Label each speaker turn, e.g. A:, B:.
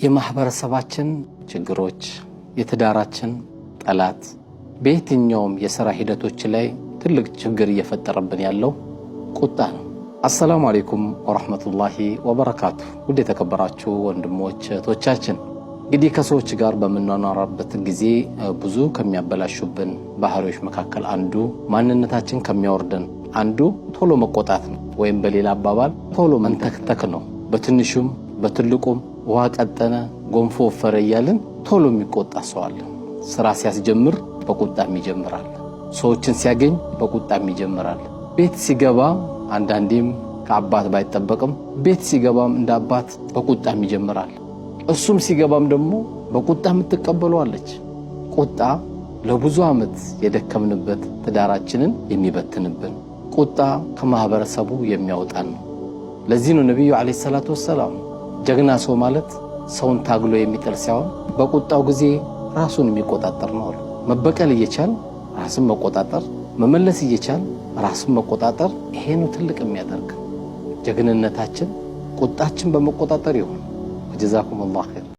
A: የማህበረሰባችን ችግሮች፣ የትዳራችን ጠላት፣ በየትኛውም የሥራ ሂደቶች ላይ ትልቅ ችግር እየፈጠረብን ያለው ቁጣ ነው። አሰላሙ አሌይኩም ወረሕመቱላሂ ወበረካቱ። ውድ የተከበራችሁ ወንድሞች እህቶቻችን፣ እንግዲህ ከሰዎች ጋር በምንኖርበት ጊዜ ብዙ ከሚያበላሹብን ባህሪዎች መካከል አንዱ፣ ማንነታችን ከሚያወርደን አንዱ ቶሎ መቆጣት ነው፣ ወይም በሌላ አባባል ቶሎ መንተክተክ ነው። በትንሹም በትልቁም ውሃ ቀጠነ፣ ጎንፎ ወፈረ እያልን ቶሎ የሚቆጣ ሰው አለ። ስራ ሲያስጀምር በቁጣም ይጀምራል። ሰዎችን ሲያገኝ በቁጣም ይጀምራል። ቤት ሲገባ አንዳንዴም ከአባት ባይጠበቅም ቤት ሲገባም እንደ አባት በቁጣም ይጀምራል። እሱም ሲገባም ደግሞ በቁጣ የምትቀበለዋለች። ቁጣ ለብዙ ዓመት የደከምንበት ትዳራችንን የሚበትንብን፣ ቁጣ ከማህበረሰቡ የሚያወጣን ነው። ለዚህ ነው ነቢዩ ዓለይሂ ሰላቱ ወሰላም ጀግና ሰው ማለት ሰውን ታግሎ የሚጥል ሳይሆን በቁጣው ጊዜ ራሱን የሚቆጣጠር ነው አሉ። መበቀል እየቻል ራስን መቆጣጠር፣ መመለስ እየቻል ራስን መቆጣጠር፣ ይሄ ነው ትልቅ የሚያደርግ። ጀግንነታችን ቁጣችን በመቆጣጠር ይሁን። ወጀዛኩም አላህ ኸይር።